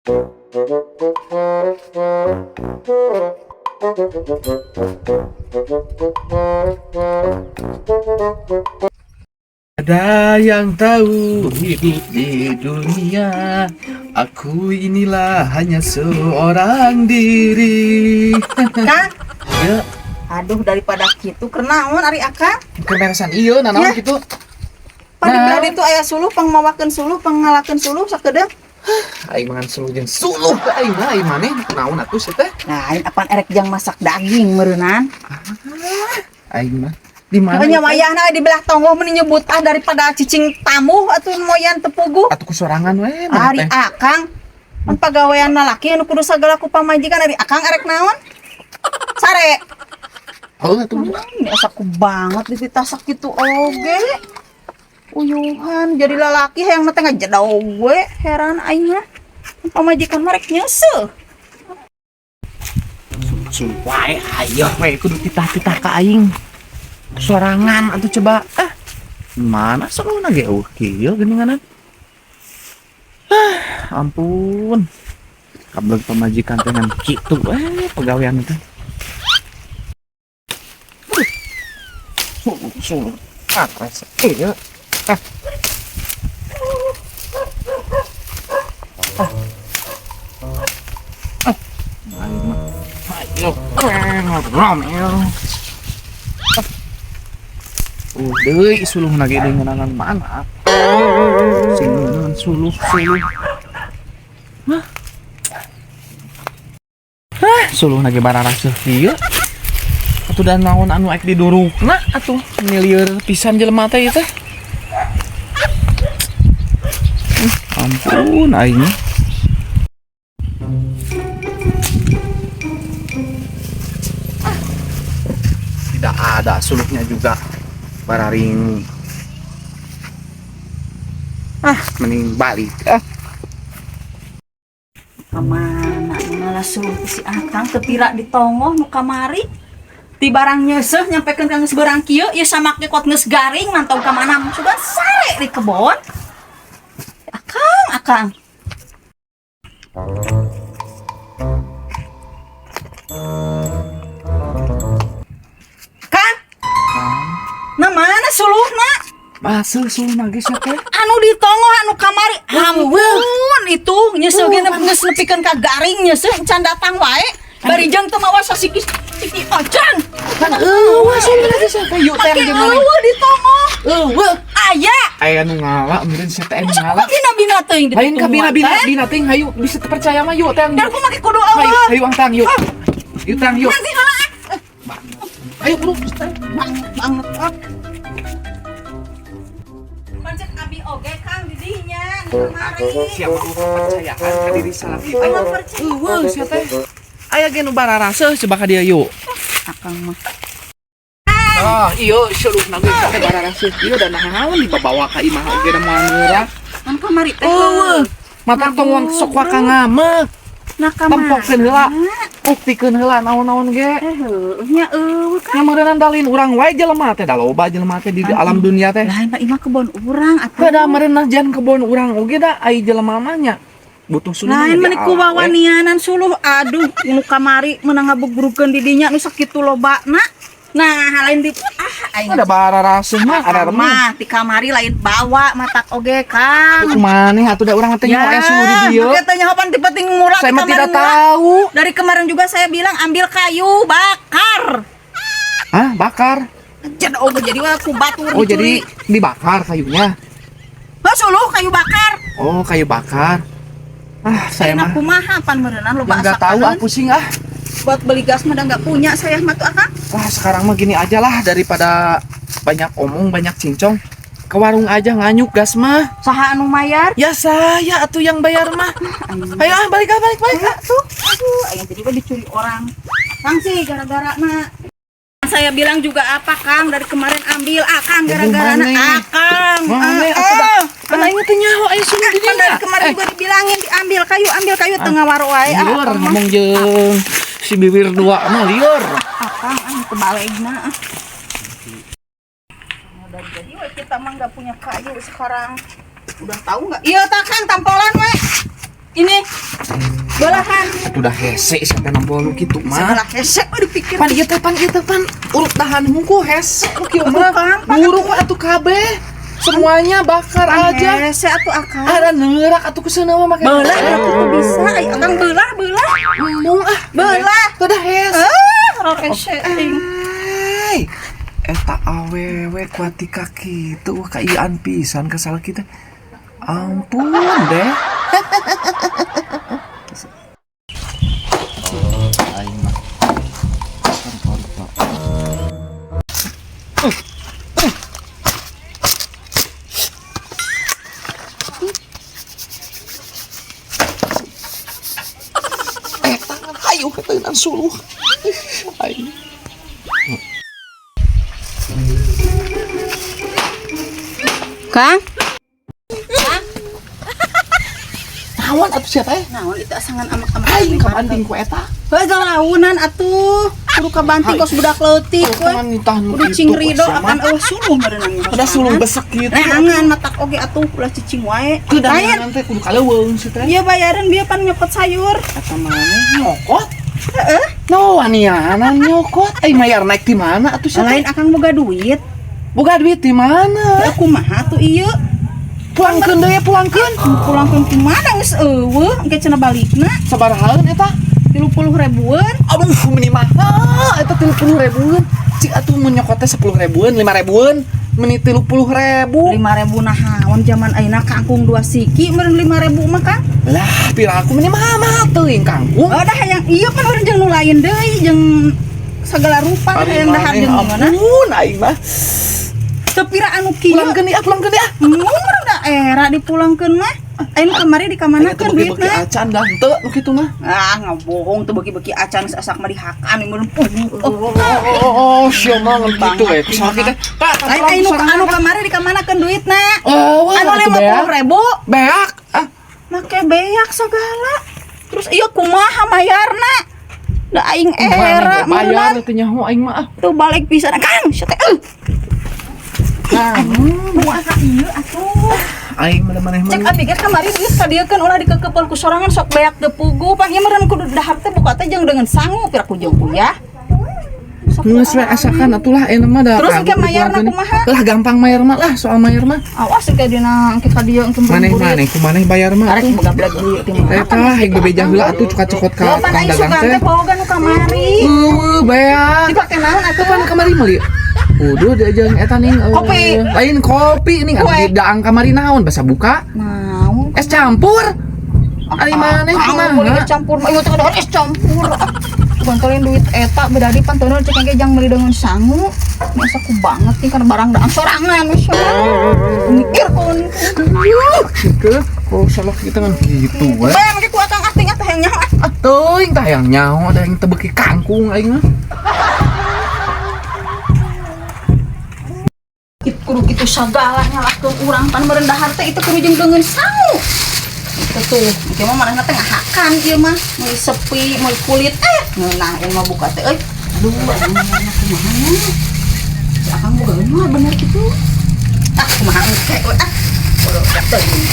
Ada yang tahu hidup di dunia. Aku inilah hanya seorang diri. Kang, Ya, aduh, daripada kitu keur naon ari Akang? Keberesan ieu nanaon Ya. gitu. Pan di Nah. belah ditu aya suluh, pangmawakeun suluh, pangngalakeun suluh sakedeung. Aing mangan suluh jeung suluh ke aing mah, aing maneh naon atuh sih teh? Nah, aing apan erek jang masak daging meureunan. Aing mah di mana? Nya Itu? Wayahna di belah tonggoh meni nyebut ah, daripada cicing tamu atuh moyan teu puguh. Atuh ku sorangan we maneh Ari teh. Akang pan pagawean lalaki anu kudu sagala ku pamajikan, ari Akang erek naon? Sare. Heuh atuh. Ini asa ku banget dititasak kitu oge. Uyuhan jadi lalaki hayang teh ngajedog we, heran aing mah. Pamajikan mah rek nyeuseuh. Suluh wae ayo we kudu titah-titah ka aing. Sorangan atuh coba ah. Mana suluhna ge eueuh kieu geuninganan. Ah, ampun. Kabel pamajikan teh ngan kitu eh pagawean teh. Suluh suluh. Ah, rese. Iya. Ah. Ah. Ah. Aing mah. Ayo, romel. Deui suluh ge deui ngeunangan mana? Sing ngeunangan suluh suluh. Hah? Hah, suluh ge bararaseuh kieu. Atuh dan naon anu ek didurukna atuh milieur pisan jelema teh ieu teh. Ampun aing mah. Tidak ada suluhnya juga. Bararing. Ah, mending balik ah. Kamana malah suluh si Akang teu pira di tonggoh nu kamari. Ti barang nyeuseuh nyampekeun ka geus beurang kieu, ieu samak ge kot geus garing mantau ka mana sugan sare di kebon. Akang, Akang. Kang. Nah mana suluhna? Masuk suluh ge sia teh. Anu di tonggoh anu kamari. Ampun itu nyeuseuh ge geus nepikeun ka garing nyeuseuh can datang wae. Bari jeung teu mawa sasiki siki ocan. Kan eueuh suluh ge sia teh yuk teh Make jeung maneh. eueuh di tonggoh. Eueuh. Aya. Aya nu ngala meureun sia teh anu ngala. Bina-bina teuing di Lain ka bina-bina teh. Bina teuing hayu bisa terpercaya mah yuk teh. Dan ku make kudu Hayu eueuh. Hayu ang tang yuk. Yuk tang yuk. Nanti heula ah. Ayo bro. Banget ah. Pancet abi oge Kang di dinya nu kamari. Siapa mau kepercayaan ka diri salaki teh. Eueuh percaya. Eueuh sia teh. Aya ge nu bararaseuh coba ka dieu yuk. Akang mah. Ah, iya suluhna ge teh bararaseuh ieu da naon dibawa ka imah oge da moal ngeurak. Kan kamari teh. Eueuh. Mata tong wang sok waka ngamek. Nah kamari. Tempokeun heula. Buktikeun heula naon-naon ge. Eh heueuh nya eueuh kan. Nya meureunnan dalin urang wae jelema teh da loba jelema teh di alam dunia teh. Lain mah imah kebon urang atuh. Kada meureunna jan kebon urang oge da ai jelema mah nya. Butuh suluh. Lain meni ku wawanianan suluh, aduh nu kamari meunang ngabugrukeun di dinya nu sakitu lobana. Nah, lain di ah aing Ada bararaseuh mah ada remah. mah di kamari lain bawa matak oge Kang. Kumaneh atuh da urang teh nyaho aya suluh di dieu. Makanya teh nyaho pan ti penting murah Saya di mah tidak kamari murah. tahu. Dari kemarin juga saya bilang ambil kayu bakar. Hah, bakar. Jadi oge jadi wah ku batur Oh, jadi dibakar kayunya. Oh, suluh kayu bakar. Oh, kayu bakar. Ah, saya Enak mah kumaha pan meureunnan loba nggak tahu ah, pusing ah. Buat beli gas mah nggak punya saya mah tuh Akang. Wah, sekarang mah gini aja lah daripada banyak omong, banyak cincong. Ke warung aja nganyuk gas mah. Saha anu mayar? Ya saya atuh yang bayar mah. Ayo ah, balik ah, balik balik ah. Tuh, aduh, aing jadi mah dicuri orang. Kang sih gara-gara na. Saya bilang juga apa Kang dari kemarin ambil Akang gara-gara na maneh. Akang. Maneh, Ah, atuh da. ah. Kan aing teh nyaho aya suluh di Kan dinya. dari kemarin juga dibilangin diambil kayu tengah waro wae. Ah, Lieur Akang mah. ngomong jeung si bibir dua mah lieur. Akang ah kebalegna ah. Udah jadi we kita mah nggak punya kayu sekarang. Udah tahu nggak? Iya tak Kang tampolan we. Ini belahan. Atuh dah hese sampai nempo lu kitu mah. Segala hese we dipikir. Pan ieu teh pan urut dahan hungku hese nu kieu mah. Bukan, pan. Buruk we atuh kabeh. Semuanya bakar aja. Hese atuh akang. Ada neurak atuh kuseuna mah make. Belah atuh teu bisa ai akang belah belah. Embung ah. Belah. Teu dah hese. Ah, ror hese ting. Hai. Eta awewe kuat di kaki itu wah kaian pisan kesal kita. Ampun deh. Oh, aing mah. Eh, tangan hayu keteunan suluh. Ih, aing. Kang, Naon atuh siapa eh? naon itu asangan amak-amak. Aing kabanting ku eta. Heuh launan atuh. Kudu kabanting kos budak leutik we. Tangan nitah nu Kudu kitu, cing rido sia mah. akan eueuh suluh meureunang. Udah suluh besek gitu. Neangan matak oge atuh ulah cicing wae. Lain. Lain teh kudu kaleuweung sih teh. Iya bayaran bieu pan nyokot sayur. Eta maneh nyokot. Heeh. No wanianan nyokot. Eh mayar naik di mana atuh sia teh? Lain akang boga duit. Boga duit di mana? Heuh kumaha tuh ieu? Pulangkeun deui pulangkeun. Pulangkeun kumaha geus eueuh engke cenah balikna Sabarahaeun eta? 30 ribuan. Aduh meni mahal eta 30 ribuan. Cik atuh mun nyokot teh 10 ribuan, 5 ribuan, meni 30 ribu. 5 ribu nahaon zaman ayeuna kangkung 2 siki meureun 5 ribu mah Kang. Lah, pira aku meni mahal-mahal teuing kangkung. Oh dah hayang ieu pan urang jeung nu lain deui jeung segala rupa dah hayang dahar jeung mana. Ampun aing mah. Teu pira anu kieu. Pulangkeun ieu, pulangkeun ieu. Mun da era dipulangkeun mah. Ayeuna kamari Aing teh dikamanakeun beuki-beuki duitna? acan dah henteu nu kitu mah. Ah, ngabohong tuh beuki-beuki acan geus asak mah dihakan mun Oh, oh, sia mah ngan kitu we. Kusaha kitu? Kak, Lain anu anu kamari dikamanakeun duitna? Oh, wah, Anu atuh beak. 50 ribu Beak. Ah, make beak segala. Terus ieu kumaha mayarna? Da aing era bayar meureun. teh nyaho aing mah. ah. Tuh balik pisan Kang, sia teh. Nah, Kumaha ieu atuh? aing mah maneh Cek mah. abi ge kamari geus kadieukeun ulah dikekepel ku sorangan sok beak teu pugu pan ieu meureun kudu dahar teh buka teh jeung dengan sangu pira ku jeung kuya. Sok Geus we asakan atulah euna mah da. Terus kagok engke mayarna dipulangkeun. kumaha? Lah gampang mayar mah lah soal mayar mah. Awas engke dina engke ka dieu engke Maneh maneh ku maneh bayar mah Arek atuh. boga blag deui teh mah. Eta hek bebeja heula atuh cokot-cokot ka Lo pan tukang aing dagang sugan teh. teh boga nu kamari. Eueuh beak. Dipake naon atuh? Kapan kamari meuli? Udah diajang eta ning Kopi. Lain kopi ning anu Kue. di daang kamari naon basa buka? Naon? Es campur. Ari maneh Ah, boleh kumaha? es campur mah ieu teh ada es campur. Bantuin duit eta bedadi panteun cek engke jang meuli dengan sangu. Masa ku banget nih karena barang daang sorangan wis. Mikir kon. Gitu, kok salah kita kan gitu we. Bayar make ku akang ah tinggal teh hayang nyaho ah. Ah, teuing tah hayang nyaho ada yang tebeki kangkung aing mah. Kudu kitu sagala nyalahkeun urang pan meureun dahar teh itu kudu jeung deungeun sangu. Itu tuh, ieu mah manehna teh ngahakan ieu mah, meuli sepi, meuli kulit eh ngeunah ieu mah buka teh euy. Aduh, aduh, kumaha nya? Si akang boga mah bener kitu. Ah, kumaha engke we ah. Bodoh teuing.